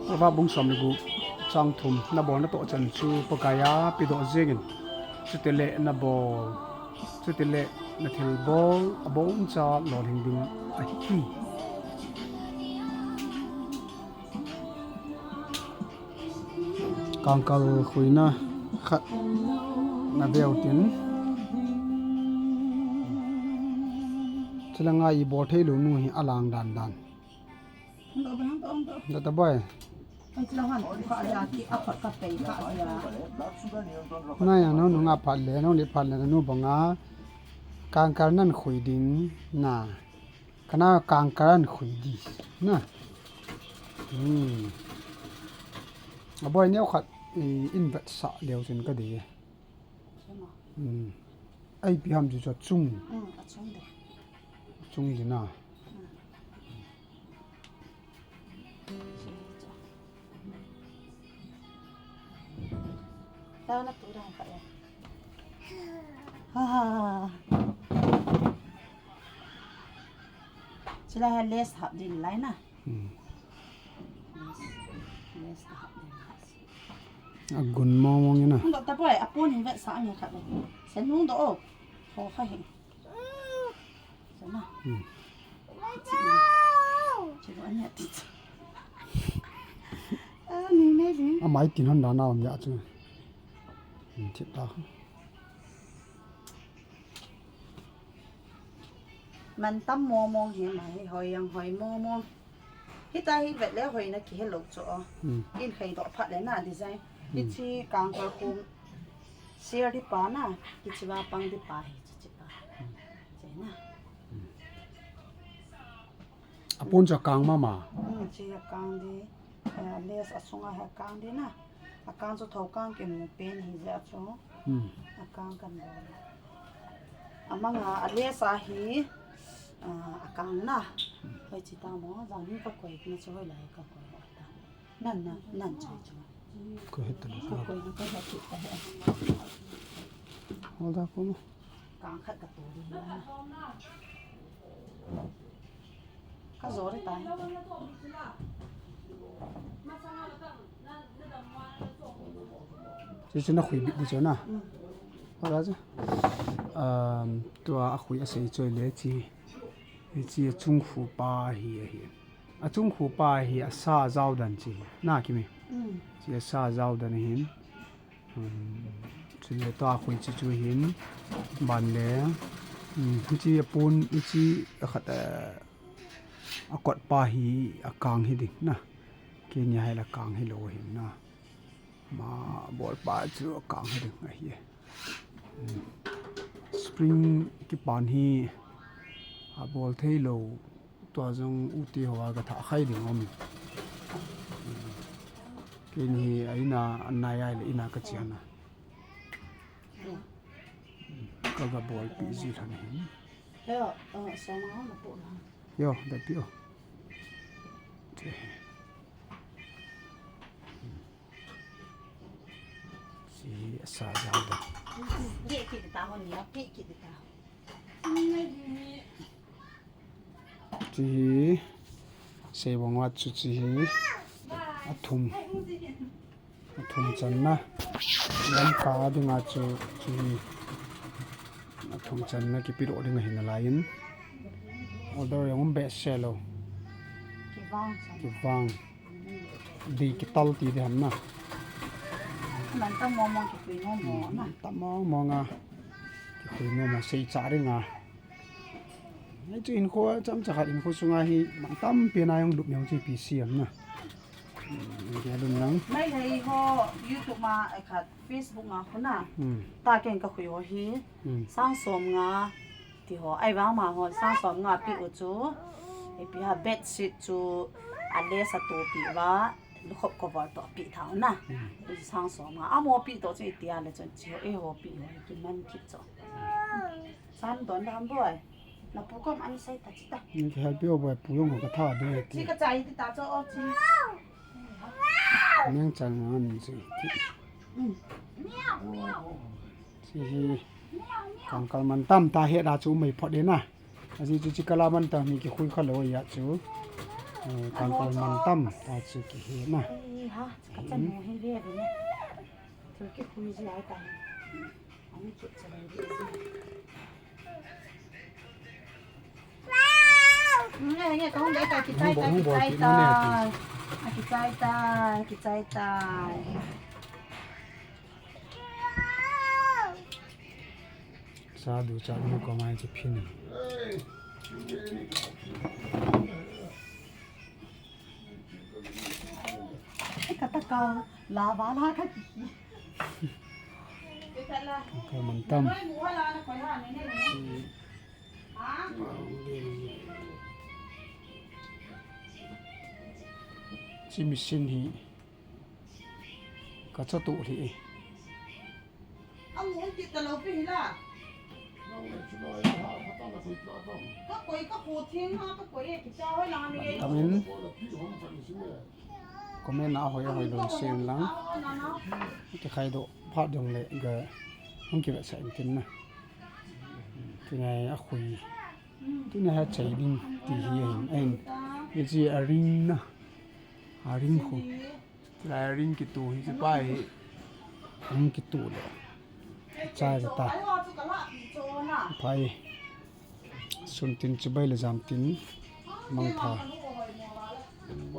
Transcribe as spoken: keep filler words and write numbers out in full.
Proverb bung som le gup chang thum, na bolna toh chan chu Pakai a pedoh jingin, chutile na bol, chutile na thilbol abonchan lolhing ding ahi. Kangkal khuina khat na veu tin. Chulanga i bol thei lou nu hi alang dan dan. Hung doh, hung doh, hung doh. Doh ta boy. Ai, chila han, ka ya, ki a phat ka pei ka ya. Na ya, no, no, nga phat le, no, ni phat le, no, banga. Kangkal nan khui ding, na. Kana kangkal nan khui di, na. Hmm. A boy neo khat, i, in vet sa leo chun ka di. Hmm. Ai pi ham chu chu chung. Hmm, a chung de. Chung di na. Hmm. Tao na tu dang ka ya. Ha. Chila ha lace hap din lai na. Hmm. Lace, lace hap din lai. A gun mong mong ina. Hung doh ta boy, a pon in vet sa nge khat le. Sen hung doh o. Ho kha hi. Sen na. Hmm. Chilo anya ti. A ni nei din. A mai tin hon da na om ya chu. Hmm, thip ta. Mantam mong mong hi ma hi hoi yang hoi mong mong. Hita hi vet le hoi na kihe lou chu o. Hmm. In khai doh phat le na design. Hmm. Hichi kangkal khum. Ser di pa na. Hichi va pang di pa hi chi chi pa. Hmm. Chi na. Hmm. A pon chu a kang mama. Hmm, chi a kang di. Eh, lace a sunga hi a kang di na. A kang chu tho kang kimu pen hi jeh a chu. Hmm. A kang kan bol. A manga a lace a hi, ah, a kang na. Hoi chi ta mo, jan hi ka koi na chu hoi lai ka koi ta. Nan, nan, nan chai chu. Ko het ta. Ka koi na ka het ta. Hold on, ko mo. Kang khat ka tu di na. Ka zo re tai. Chi chu na khui bit di chu na. Mm. Hola chu. Um, tua a khui a sei choi le chi. Chi a chung khu pa hi ahi. A chung khu pa hi a sa zau dan chi. Na kimi. Mm. Chi a sa zau dan hin. Um, chule tua khui chu chu hin ban le, um, hichi a pon, hichi a khat, eh, a kot pa hi a kang hi ding na. Kenya hi la kang hi lou hin na. Ma bol pa chu a kang hi ding ahi. Um, spring kipan hi a bol thei lou. Tua jong u ti hoa ka tha khai ding om. Keini hi a ina an nai ai le ina ka chiana. Ka ga bol pi ji than hi. Yo, uh, so ma na pu na. Yo, da pi o. Che. Si sa ja da. Ye ki ta ho ni, ye ki ta. Chi hi, sei bang a chu chi hi, a thum, a thum channa, lam ka dinga chu, chi hi, a thum channa kipi doh ding ahi nalai in, order jong um behseh lou. Kivang. Kivang. Di kital ti di ham na. Mantam mong mong kikhui mong mong na. Mantam mong mong a. Kikhui mong mong sei cha ring a. Hichu hinkho chomcha khat hinkho sunga hi mantam pen a jong lup neo chi pi siam na. Kei lum lang. Meitei ho YouTube ma ai khat Facebook ma khu na. Hmm. Ta ken ka khui ho hi. Hmm. Sang som nga. Ti ho, ahivang ma ho, sang som nga pi u chu, ipi ham bedsheet chu, a lace a to pi uva, lukhop cover toh pi tha u na. Hmm. Sang som nga, amo pi toh chu itia le chun chi ho, eiho pi ho, kiman kit chu. San don dam boi. Na pu kom an sei ta chi ta. Ni ki help u boi, pu jong ka tha de ti. Chi ka chai ti ta chu o chi. Neng chan an chi ti. Hmm. Chi hi. Kangkal mantam ta he da chu mei phot de na. Aji chu chi kala mantam hi kikhui kha lou ya chu. Eh, kangkal mantam, ta chu kihe na. Ei ha, ka chanu hi ve ve ne. Thil kikhui ji ai ta. Ani kit cha ve ve ji. Nge, nge, ka hung dai ta, kichai ta, kichai ta. A kichai ta, kichai ta. Sa du cha mu ko mai chu phin. Ka ta ka la ba la ka ki. Ka mantam. Chi machine hi ka cha tu hi. Amun kit ta lo pi hi la. Ka koi ka kho thing ha, ka koi e, kicha hoi la ni. Mantam in. Comment a hoi hoi lon sem lang. Kikhai doh phat jong le ga hung kivetsah in tin na. Tuni a khui. Tuni a chai ding ti hi ahin, ahin. Hiche a ring na. A ring khu. Lai ring kitu hi chu pa hi. Ring kitu le. Chai le ta. Pai. Sun tin chibai le jam tin. Mangpha.